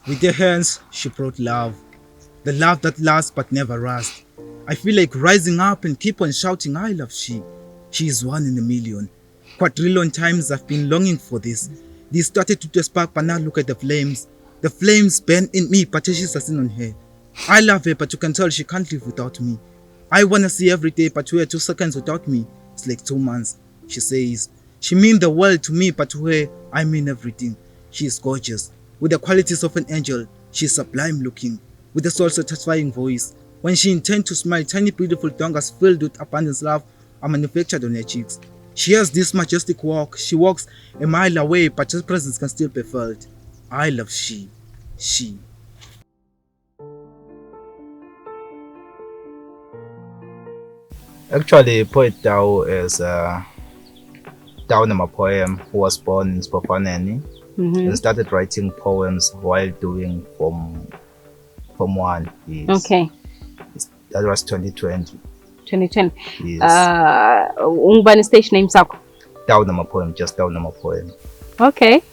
With her hands, she brought love. The love that lasts but never rusts. I feel like rising up and keep on shouting, I love she. She is one in a million. Quadrillion times I've been longing for this. This started to spark, but now look at the flames. The flames burn in me, but she's seen on her. I love her, but you can tell she can't live without me. I wanna see every day, but to her, 2 seconds without me, it's like 2 months. She says, she mean the world to me, but to her, I mean everything. She is gorgeous. With the qualities of an angel, she is sublime looking. With a soul satisfying voice. When she intends to smile, tiny beautiful dongas filled with abundance love are manufactured on her cheeks. She has this majestic walk. She walks a mile away, but her presence can still be felt. I love she. She. Actually, Poet Tau is Tau Poem, who was born in Siphofaneni and started writing poems while doing Form 1. Yes. That was 2020. 2020. Yes. Ungubani stage name sakho? Tau Poem, just Tau Poem.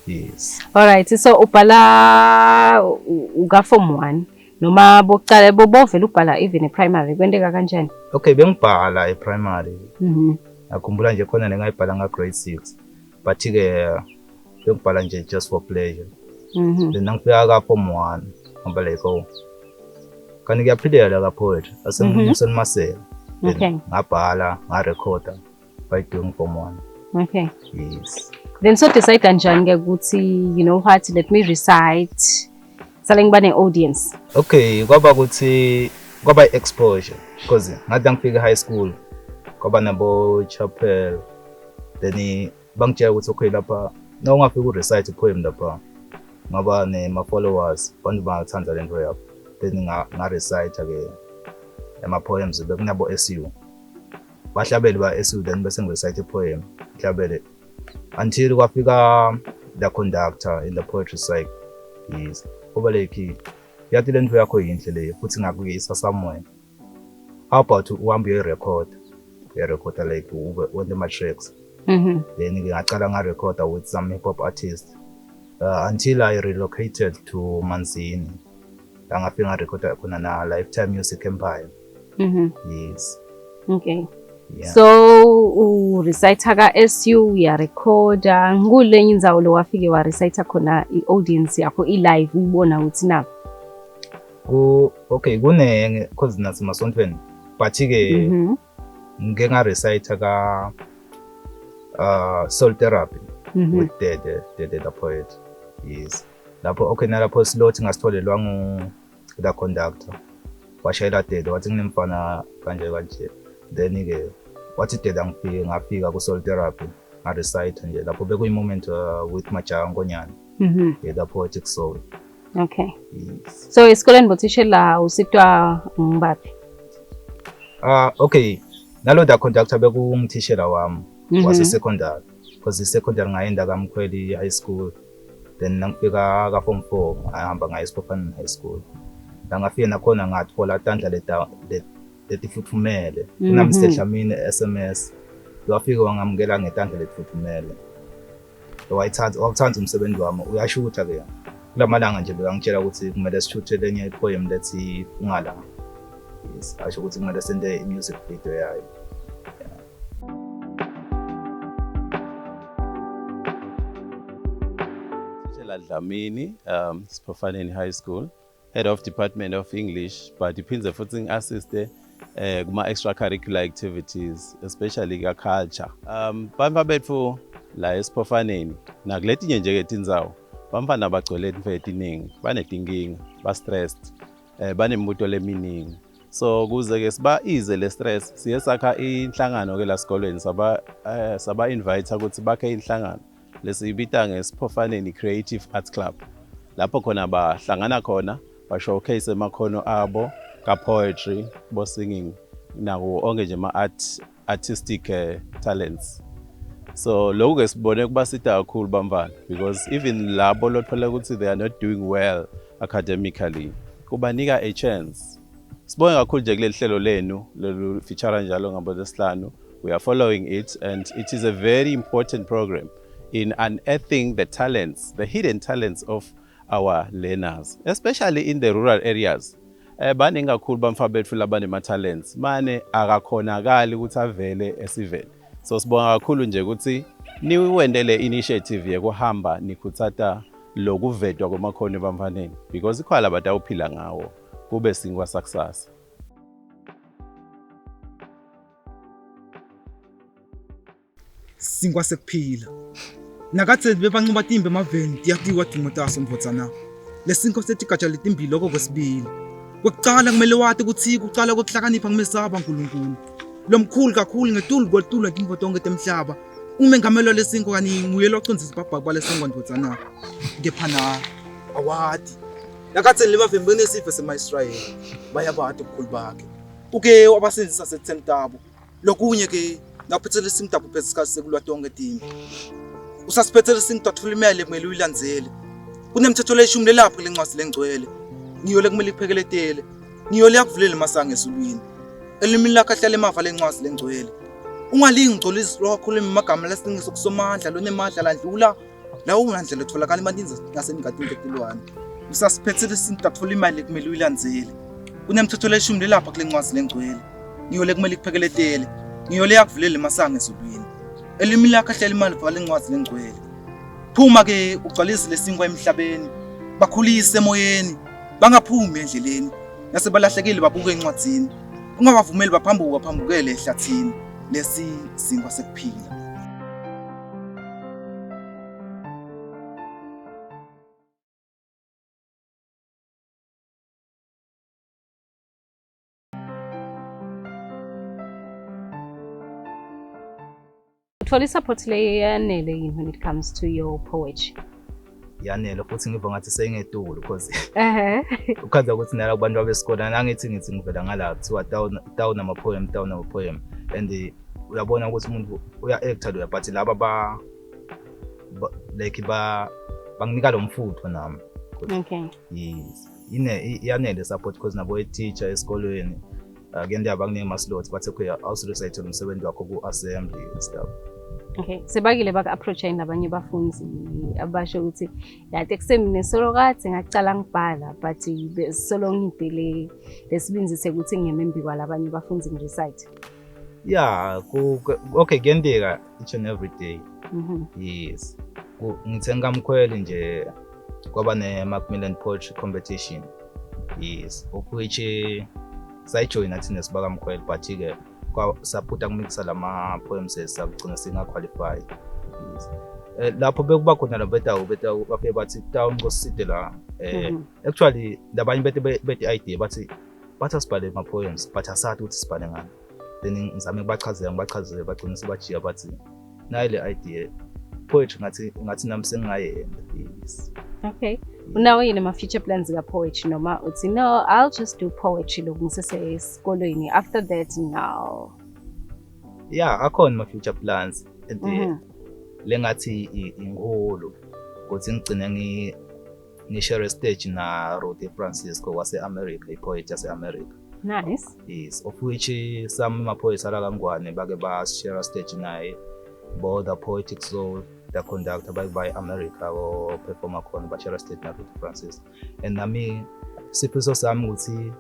Yes. All right. So ubhala uka form 1 noma bokucala bovela ubhala even e-primary, kwenteka kanjani? Okay, bengibhala e-primary. Ngakhumbula nje khona lengayibhala nga grade 6. But ke bengibhala nje just for pleasure. Then ngifika ka form 1 ngaba like, oh, kanti kuyaphileka ka poetry, asengimselimasela. Then ngabhala, ngarekhoda by doing form 1. Yes. Then so decide kanjani ke ukuthi, you know what, let me recite, sale ngiba ne-audience? Okay, kwaba ukuthi kwaba exposure because ngathi ngifika high school kwaba nabo chapel, then bangitshela ukuthi okay, lapha na ungafika urecite poem lapha ngaba nema followers, abantu bangathanda lento yakho. Then nga recite ke ama poems, bekunabo SU, bahlabele ba SU, then bese ngirecite poem ngihlabele until kwafika the conductor in the poetry cycle. Yes, kuba like, yathi lento yakho yinhle le futhi ngakuyisa somewhere. How about uhambe uyoyirekhoda, uyarekhoda like ube wente ama-tracks. Then ke ngacala ngarekhoda with some hip hop artists until I relocated to Manzini, la ngafika ngarekhoda khona na Lifetime Music Empire. Yes. Yeah. So urecite ka SU, uyarekhoda kulenye indzawo lo wafike warecite khona i-audience yakho i-live uyibona ukuthi na? Ku okay, kunenge cause nasemasontweni, but ke ngike ngarecite ka soul therapy with the poet. Yes, lapho okay, nalapho slot ngasitholelwa ngu the conductor, washayela Dede wathi kunemfana kanje kanje. Then ke wathi Dede angifike, ngafika ku soul therapy, ngarecite nje lapho. Bekuyi moment with Majaha Nkonyane. Yeah, the poetic soul. Yes. So esikoleni bothishela usitwa ngibaphi? Ah, okay, nalo the conductor bekungithishela wami wase secondary, because i-secondary ngayenda kaMkhweli High School, then nangifika ka form 4 ngahamba ngaya eSiphofaneni High School, la ngafika nakhona ngathola tandla leta letifutfumele kuna Mr Dlamini SMS, wafika wangamukela ngetandla letifutfumele, wayithatha, wawuthanda umsebenzi wami, uyashutha ke kulamalanga nje. Bekangitshela ukuthi kumele sishuthe lenye ipoem lethi ungala. Yes, asho ukuthi kumele sente i-music video yayo. Thishela Dlamini, Siphofaneni High School, Head of Department of English, but iphindze futhi ngi-assiste kuma extracurricular activities, especially ka culture. Bantfu betfu la eSiphofaneni nakuletinye nje ke tindzawo, bamfana bagcwele tintfo letiningi, banetinkinga, ba-stressed, banemibuto leminingi. So kuze ke siba ease le stress, siye sakha inhlangano ke la sikolweni, saba invite ukuthi bakhe inhlangano lesiyibita ngeSiphofaneni Creative Arts Club, lapho khona bahlangana khona ba showcase emakhono abo ka poetry, bo singing, nawo onke nje ama artistic talents. So lokhu ke sibone kubasita kakhulu bamfana because even labo lothola ukuthi they are not doing well academically, kubanika a chance. Sibonge kakhulu nje kuleli hlelo lenu lolu feature njalo ngabo lesihlanu. We are following it and it is a very important program in unearthing the talents, the hidden talents of our learners, especially in the rural areas. Baningi kakhulu bamfa bethu labanema-talents, mane akakhonakali ukuthi avele esiveni. So sibonga kakhulu nje ukuthi niwente le initiative yekuhamba nikhutsata lokuvetwa kwamakhono ebamfaneni, because ikhwala batawuphila ngawo kube sinkwa sakusasa. Sinkwa sekuphila. Nakathe bebancuba timbi emaveni tiyatiwa timo taso ndvodzana. Lesinkwa setigatsha letimbili loko kwesibili. Kwekucala kumele wati kutsi kucala kwekuhlakanipha kumesaba uNkulunkulu. Lomkhulu kakhulu ngetulu kwetulu tintfo tonkhe temhlaba. Umengameli walesinkwa kani nguye locondzisa babhaki balesinkwa ndvodzana. Kepha na awati. Nakathe lemaveni benesive sema-Israyeli bayabati ubukhulu bakhe. Uke wabasindzisa sekutheni tabo. Lokunye ke nawuphethele isimdapho uphethe isikhathi sekulwa tonke timpi. Usasiphethele isimdapho utfola imali kumele uyilandzele. Kunemithetho leyishumi lelapho kule ncwadi lengcwele. Ngiyo lekumele ikuphekeletele. Ngiyo leyakuvulela emasango ezulwini. Elimini lakho ahlale emava lencwadi lengcwele. Ungalingi ngcolisa lwakhuluma amagama lasingiso kusomandla lonemandla landlula lawo ngandlela etholakala emantini nasengadini tetilwane. Usasiphethele isintu atfola imali kumele uyilandzele. Kunemithetho leshumi lelapha kule ncwadi lengcwele. Ngiyo le kumele ikuphekeletele. Ngiyo le yakuvulela emasango ezulwini. Elimi lakho ahlele imali vala incwadi lengcwele. Phuma ke ugcwalise lesinkwa emhlabeni. Bakhulise emoyeni. Bangaphumi endleleni. Nasebalahlekile babuke encwadzini. Ungabavumeli baphambuke baphambukele ehlathini. Lesi sinkwa sekuphila. Uthola i-support leyanele yini when it comes to your poetry? Yanele, futhi ngiva ngathi seyingetulu because ukhaza ukuthi nala kubantu abesikole nangithi ngithi ngivela ngala kuthiwa down nama-poem, down nama-poem, and uyabona ukuthi umuntu uya-acta loya, but laba ba like ba banginika lo mfutho nami. Yes, ine iyanele support because nabo i-teacher esikolweni kuyenteka bakunike ama-slots bathi okay, awusirecite umsebenzi wakho ku-assembly and stuff. Okay, sebakile baka-approach yini nabanye bafundzi abasho ukuthi yathi ekuseni solo kade ngacala ngibhala, but solo ngidele lesibinzi sekuthi ngiyeme embi kwalabanye bafundzi ngi-recite? Yeah, okay, kuyenteka each and every day. Yes, ngithe ngikamkhweli nje kwaba ne-Macmillan Poetry Competition, yes, of which sayijoyina thina sibakamkhweli, but-ke saphutha kumikisa lama-poems sakugcina singa-qualify. Yes. Lapho bekuba khona la betawu betawu bafike bathi tawu nkosiside la actually labanye bete bete idea bathi asibhale ama-poems, but asathi ukuthi sibhale ngani. Then ngizame kubachazela ngibachazele, bagcina sebajika bathi nayi le idea poetry, ngathi nami sengingayenda. Yes. Okay. Unawo yini ama-future plans ka-poetry, noma uthi no, I'll just do poetry lokhu ngisesesikolweni, after that no? Yeah, akhona ama-future plans and lengathi inkulu ukuthi ngigcine ngishare stage na Rudy Francisco wase-America, i-poet yase-America. Nice. Yes, of which some ama-poets ala kaNgwane bake ba-share stage naye, bo the Poetic Soul, the conductor, bake baye America ko performer khona, ba-share stage na Rudy Francisco. And nami sifiso sami ukuthi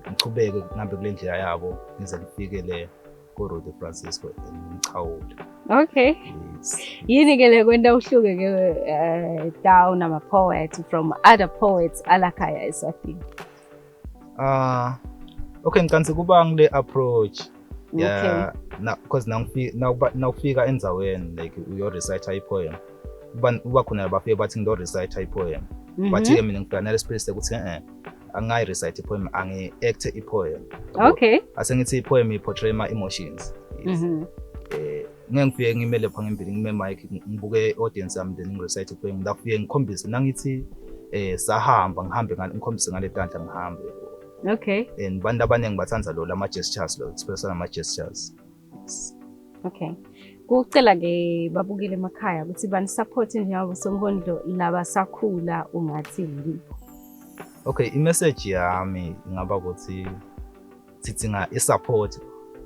ngichubeke ngihambe kule ndlela yabo ngize ngifike le ko-Rudy Francisco ngichawule. Okay. Yes. Yini ke le kwenta uhluke ke down ama poet from other poets alakhaya eSwatini? Ah, okay, ngicansi kuba ngile approach. Yeah, na because nawufika nawufika endzaweni like uyo recite i-poem. Kuba khona bafike bathi ngilo recite i-poem. But ke mina ngifika nale spirit sekuthi angayi recite i-poem, angi-act i-poem. Ase ngithi i-poem i-portray my emotions. Yes. Ngeke ngifike ngime lapha ngembili ngime mic ngibuke audience yami then ngirecite i-poem. Ngafike ngikhombise nangithi sahamba ngihambe ngikhombise ngale tandla ngihambe. And bantu abaningi bathanda lo lama gestures lo, express ama gestures. Yes. Okay. Kucela ke babukele emakhaya ukuthi bani support njengabo sonkondlo laba sakhula, ungathini kibo? Okay, i-message yami ingaba ukuthi sidinga i-support,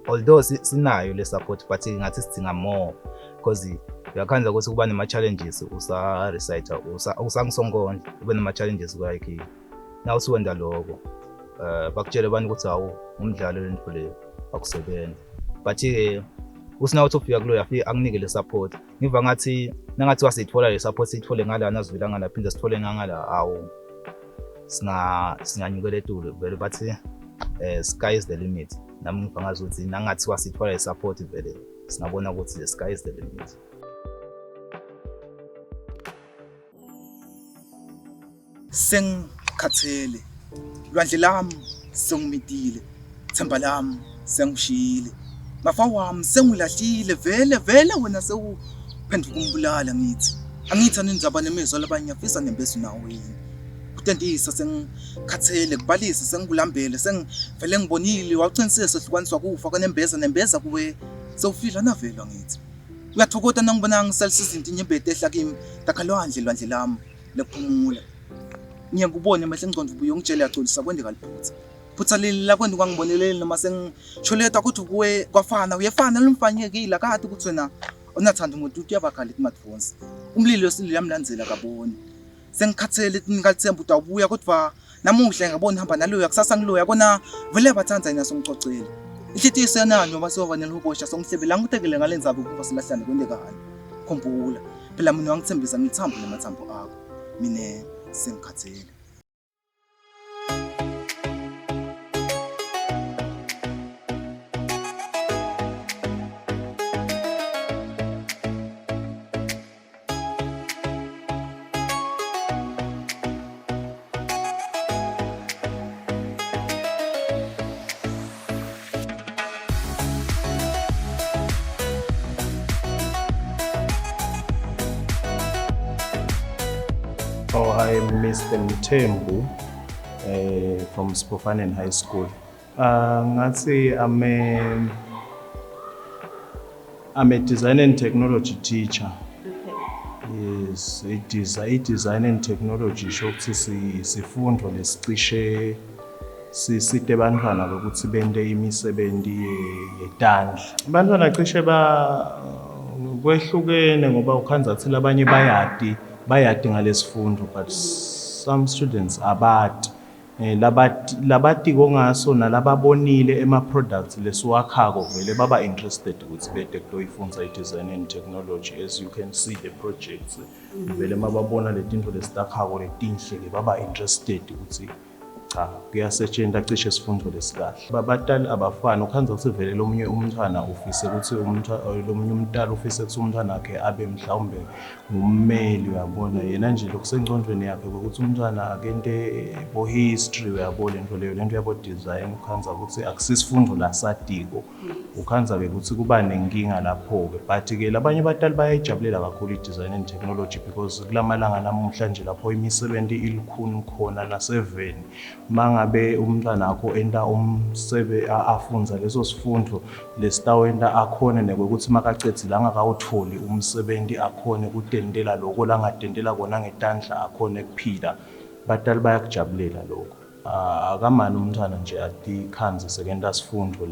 although sinayo le support, but ngathi sidinga more because Uyakhandza ukuthi kuba nema-challenges usa-recite usangisonkondlo ube nema-challenges kwayikhi na usuwenda loko bakutshele abantu ukuthi hawu umdlalo lento leyo akusebenzi. But-ke usina uthi ufika kuloyo afike akunike le support. Ngiva ngathi nangathi wasithola le support siyithole ngala nazwila ngala phinde sithole ngangala hawu singanyukela etulu vele bathi sky is the limit. Nami ngiva ngazi ukuthi nangathi wasithola le support vele singabona ukuthi the sky is the limit. Sengikhathele lwandle lami sengimitile themba lami sengishiyile mafa wami sengilahlile vele vele wena sewuphenduka umbulala ngithi angithi anindzaba nemizwa labanye afisa nembezi nawo yini kutentisa sengikhathele kubalisa sengikulambele sengivele ngibonile wawuqinisile sehlukaniswa kufa kwanembeza nembeza kuwe sewufila navelwa ngithi uyathokota nangibona ngisalisa izinto inyembeti ehla kimi takhalwandle lwandle lami lekuphumula ngiye ngikubone emehlo engqondo ubuye ungitshele yaxolisa kwendeka liphutha phutha leli lakwenda kwangiboneleli noma sengisholeta ukuthi kuwe kwafana uyefana lumfanyekile akade ukuthi wena unathanda umuntu uthi uyabakhala emadvonsi umlilo wesililo yamlandzela kaboni sengikhathele ngalithemba ukuthi awubuya kodwa namuhla ngabona hamba naloya kusasa ngiloya kona vele abathanda yena songicocela inhlitiyo isenayo noma siyoba nelihobosha songihlebela ngikutekele ngale ndzaba ukuba silahlane kwentekani khumbula phela mina wangithembisa ngithambo namathambo akho mina sengikhathele. Oh, I'm Mr. Mthembu from Siphofaneni High School. Ngathi I'm a design and technology teacher. Okay. Yes, i-design and technology isho ukuthi sifundo lesicishe sisite abantwana lokuthi bente imisebenzi yetandla. Abantwana cishe ba kwehlukene ngoba ukhandza ukuthi labanye bayati ngalesifundo but some students abati. Labatiko ngaso nalababonile ema-products lesiwakhako vele baba interested ukuthi bede kutoyifundza i-design and technology. As you can see the projects vele mababona letinto lesitakhako letinhle ke baba interested ukuthi cha kuyasetshenzwa cishe sifundo lesikahle. Babatali abafani ukhandza ukuthi vele lomunye umntwana ufise ukuthi lomunye umntala ufise ukuthi umntwana wakhe abe mhlawumbe ngummeli uyabona yena nje lokusengcondweni yakhe ukuthi umntwana akente bo history uyabona lento leyo lento yabo design ukhandza ukuthi akusisifundo lasadiko ukhandza ke ukuthi kuba nenkinga lapho ke but ke labanye abatali bayayijabulela kakhulu i-design and technology because kulamalanga namuhla nje lapho imisebenzi ilukhuni khona naseveni mangabe umntwana wakho enta umsebe afunza leso sifundo lesitawenta akhone nekwekuthi makacedzile angakawutholi umsebenzi akhone kutentela lokho langatentela kona ngetandla akhone kuphila batali bayakujabulela lokho. Akamani umntwana nje atikhandze sekenta sifundo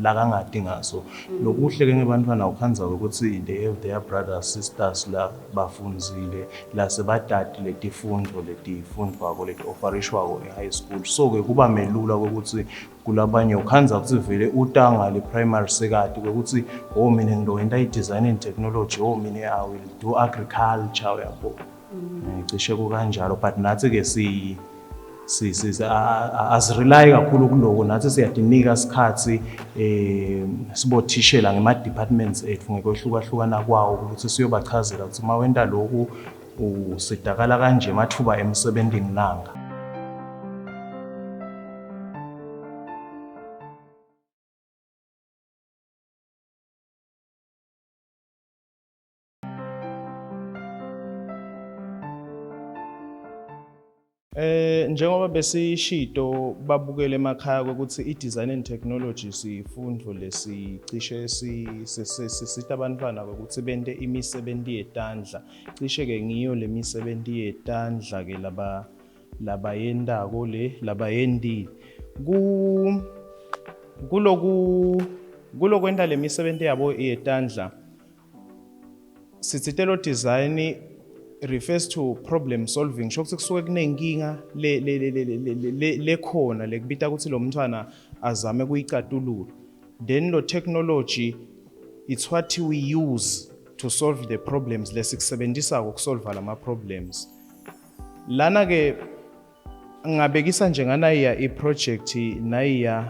lakangati ngaso. Lokuhle ke ngebantwana ukhandza ukuthi they have their brothers sisters la bafundzile la sebatati letifundo letifundvwako leti-offerishwako e-high school. So ke kuba melula kwekuthi kulabanye ukhandza ukuthi vele utanga le primary sekati kwekuthi oh mina ngilowenta i-design and technology, oh mina I will do agriculture uyabo. Cishe kukanjalo but nathi ke si asirely kakhulu kuloko nathi siyadinika isikhathi sibothishela ngema departments ethu ngokwehlukahlukana kwawo ukuthi siyobachazela ukuthi uma wenta lokhu usidakala kanje amathuba emsebenzini nanga. Njengoba besishito babukele emakhaya ukuthi i-design and technology sifundo lesicishe sisita abantwana ukuthi bente imisebenzi yetandla. Cishe ke ngiyo le misebenzi yetandla ke labayendako le labayendile. Kuloku kulokwenta le misebenzi yabo yetandla Sitsite lo design refers to problem solving, sho ukuthi kusuke kunenkinga le le le le lekhona lekubita ukuthi lo mntwana azame kuyicatulula. Then lo technology, it's what we use to solve the problems, lesikusebenzisako ukusolva lama problems. Lana ke ngabekisa nje nganayiya i-project nayiya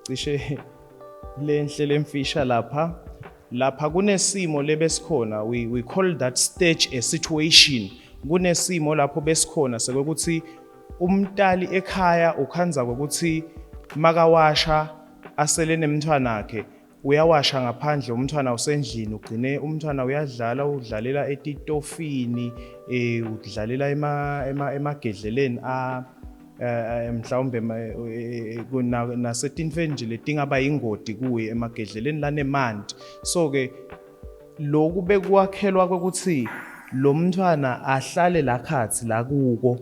cishe lenhle lemfisha lapha. Lapha kunesimo lebesikhona, we call that stage a situation. Kunesimo lapho besikhona sekuthi umtali ekhaya ukhanza ukuthi makawasha asele nemntwana wakhe, uyawasha ngaphandle, umntwana usendlini, ugcine umntwana uyadlala, udlalela etitofini, udlalela emagedleleni a mhlawumbe nasetintfweni nje letingaba yingoti kuye, emagedleleni lanemanti. So ke lokhu bekuwakhelwa kwekuthi lo mntwana ahlale la khatsi la kuko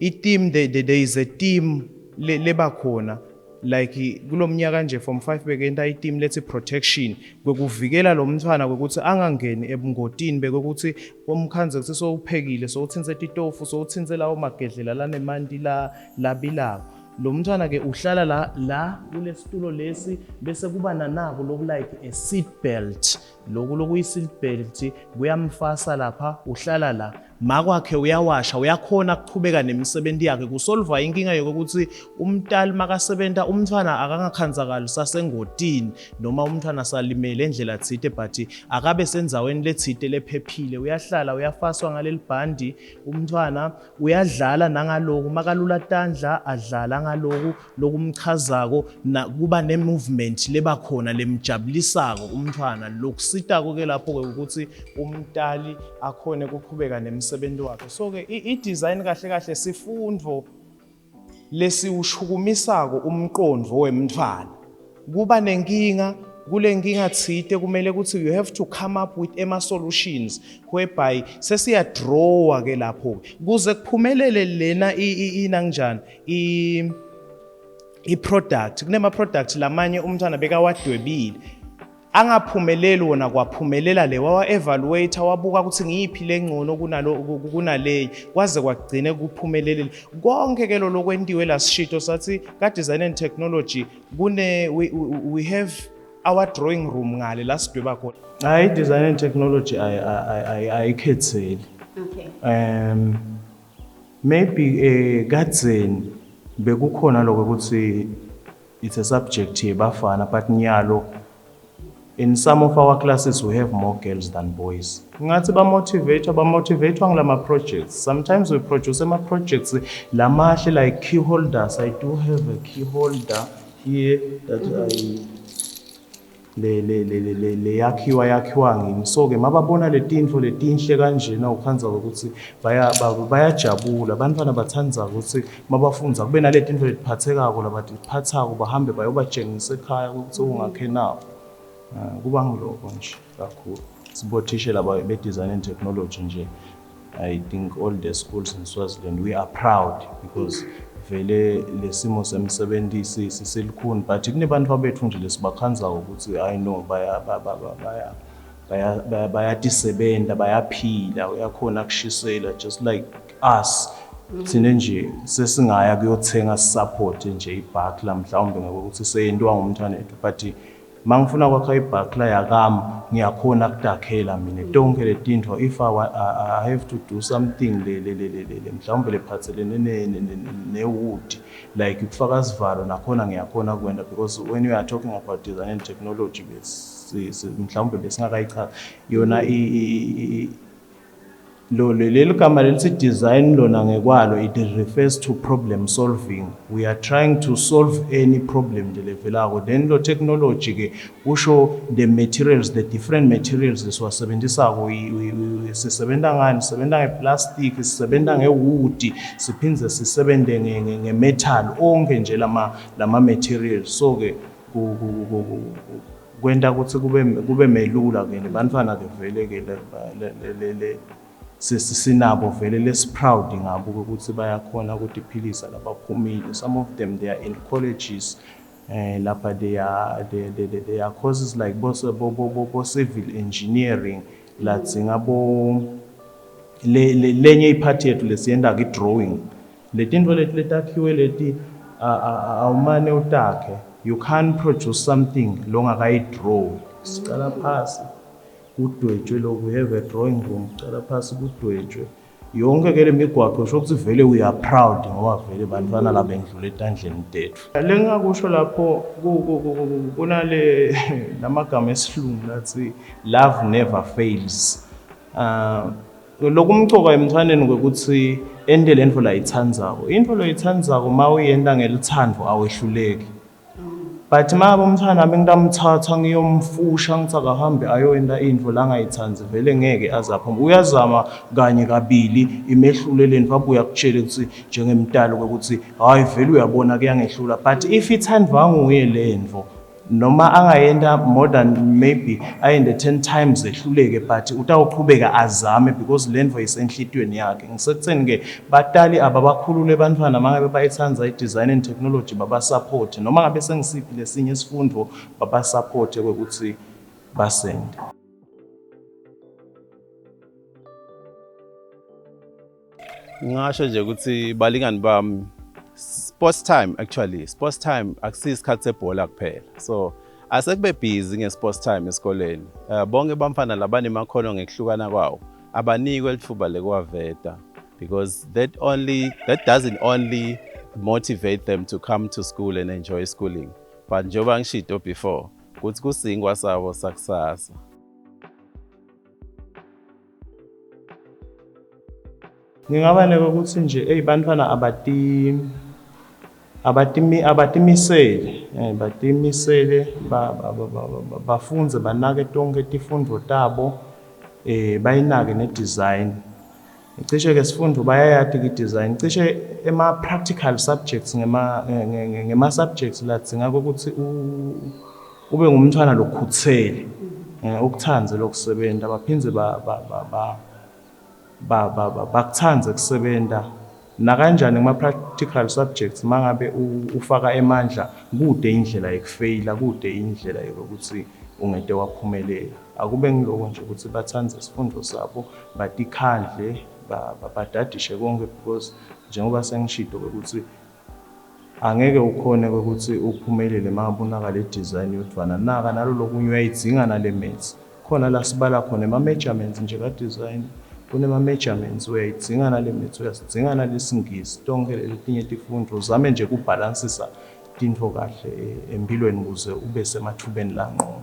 i-team. There is a team leba khona, like kulomnyaka nje form 5 bekenta i-team lethi protection, kwekuvikela lo mntwana kwekuthi angangeni ebungotini, bekwekuthi umkhanze kuthi sowuphekile, sowutsintse titofu, sowutsintse lawo magedlela lanemanti la labilako. Lo mntwana ke uhlala la la kulesitulo lesi, bese kuba nanako loku like a seat belt. Loku lokuyi seat belt kuyamfasa lapha, uhlala la, makwakhe uyawasha, uyakhona kuchubeka nemisebenzi yakhe, kusolva inkinga yokuthi umntali makasebenta umntwana akangakhanzakali sasengotini noma umntwana salimele endlela thite, but akabe sendzaweni lethite lephephile. Uyahlala, uyafaswa ngaleli bhandi umntwana, uyadlala nangaloku makalula tandla, adlala ngaloku lokumchazako na kuba ne-movement leba khona lemjabulisako umntwana. Lokusitako ke lapho-ke ukuthi umtali akhone ukuqhubeka nemsebenzi wakhe. So-ke i-design kahle kahle sifundvo lesiwushukumisako umqondvo wemntfwana. Kuba nenkinga, kule nkinga thite kumele ukuthi you have to come up with ema solutions, whereby sesiyadrawa ke lapho kuze kuphumelele lena inangjani i product. Kunema product lamanye umntwana bekawadwebile angaphumeleli wona, kwaphumelela le, wawa evaluate, wabuka ukuthi ngiyiphi lengcono kunalo kunaleyi, kwaze kwagcine kuphumelelile konke ke lo lokwentiwe la. Sishito sathi ka design and technology kune we have our drawing room ngale la sidweba khona. Hayi, design and technology ayikhetheli. Maybe kadzeni bekukhona lokho ukuthi it's a subject yebafana, but nyalo in some of our classes we have more girls than boys. Ngathi bamotivate, bamotivatwa ngilama projects. Sometimes we produce ama projects lamahle like key holders. I do have a key holder here that I le le le le le le yakhiwa yakhiwa ngimi. So ke mababona letintfo letinhle kanjena, ukhandza ukuthi bayajabula abantwana. Batsandza ukuthi mabafundza kube naletintfo letiphathekako labatiphathako, bahambe bayobatshengisa ekhaya ukuthi ungakhe nabo. Kuba ngiloko nje kakhulu sibothishela be-design and technology nje. I think all the schools in Swaziland, we are proud because vele lesimo semsebenzi siselikhuni, but kunebantu bethu nje lesibakhanzayo ukuthi I know baya ba- ba- ba- baya baya baya- bayatisebenta, bayaphila, uyakhona kushisela just like us. Thina nje sesingaya kuyothenga support nje ibhakla mhlawumbe ngokuthi seyentiwa ngumntwana ethu, but mangifuna kwakha ibhakla yakami ngiyakhona kudakhela mina tonke letintfo. If I have to do something le mhlawumbe lephathelene ne-wood, like kufaka sivalo, nakhona ngiyakhona kwenta, because when you are talking about design and technology, mhlawumbe besingakayichaza yona lo leli gama lelithi design. Lona ngekwalo it refers to problem solving. We are trying to solve any problem nje levelako. Then lo technology ke usho the materials, the different materials lesiwasebenzisako. Sisebenta ngani? Sisebenta ngeplastic, sisebenta ngewood, siphindze sisebente nge-metal, onke nje lama materials. So ke kwenta ukuthi kube melula ke nebantfwana ke vele ke le sinabo vele lesi-proud ngabo ukuthi bayakhona ukutiphilisa labaphumile. Some of them, they are in colleges. Lapha they are courses like bo bo bo bo civil engineering ladzinga bo le lenye ipart yethu lesiyenta i-drawing. Letintfo leti letakhiwe leti awumane utakhe, you can't produce something longakayi-draw. Sicala phasi kudwetshwe lokhu, we have a drawing room, kucala phasi kudwetshwe yonke ke le migwaqo. Usho ukuthi vele we are proud ngoba vele bantwana labendlula etandleni tetfu. Lengingakusho lapho, kunale lamagama esilungu lathi "Love never fails." Lokumcoka emntwaneni kwekuthi ente lentfo layitsandzako. Intfo loyitsandzako uma uyenta ngelutsandvo awehluleki, but uma ngabe umntwana wami ngitamthatha ngiyomfusha ngithi akahambe ayoyenta intfo langayitsandzi, vele ngeke aze aphume. Uyazama kanye kabili, imehlule lentfo, abuye akutshele kutsi njengemtali kwekuthi hhayi, vele uyabona kuyangehlula. But if ithandvwa nguye lentfo, noma angayenta more than maybe ayente 10 times ehluleke, but utawuqhubeka azame because lentfo isenhlitiyweni yakhe. Ngisekutheni-ke batali ababakhulule bantfwana uma ngabe bayitsandza i-design and technology, babasupport, noma ngabe sengisiphi lesinye isifundvo, babasupporte kwekuthi basende. Ngingasho nje ukuthi balingani bami, sports time, actually sports time akusiyisikhathi sebhola kuphela, so asekube busy nge-sports time esikoleni. Bonke bamfana labanemakhono ngekuhlukana kwawo abanikwe litfuba lekuwaveta, because that doesn't only motivate them to come to school and enjoy schooling, but njengoba ngishito before ukuthi kusingwa sabo sakusasa. Ngingaba ukuthi nje eyi, bantwana abatimisele, batimisele, bafunze, banake tonke tifundvo tabo, bayinake ne-design. Cishe ke sifundo bayayati ki-design, cishe ema-practical subjects, ngema-subjects ladzinga ukuthi ube ngumntwana lokhutsele, ukuthandze lokusebenta, baphindze bakuthandze kusebenta nakanjani kuma-practical subjects. Mangabe ufaka emandla, kude indlela yekufeyila, kude indlela yokuthi ungete waphumelela. Akube ngiloko nje ukuthi bathande isifundo sabo, batikhandle, badadishe konke, because njengoba sengishito ukuthi angeke ukhone ukuthi uphumelele uma ngabe unaka le design yodvwana, naka nalo lokunye, uyayidzinga nale maths. Khona la sibala khona ema-measurements nje ka-design, kunema-measurements, uyayidzinga nale maths, uyasidzinga nalesingisi, tonke letinye tifundvo. Uzame nje kubhalansisa tintfo kahle empilweni ukuze ube semathubeni lanqono.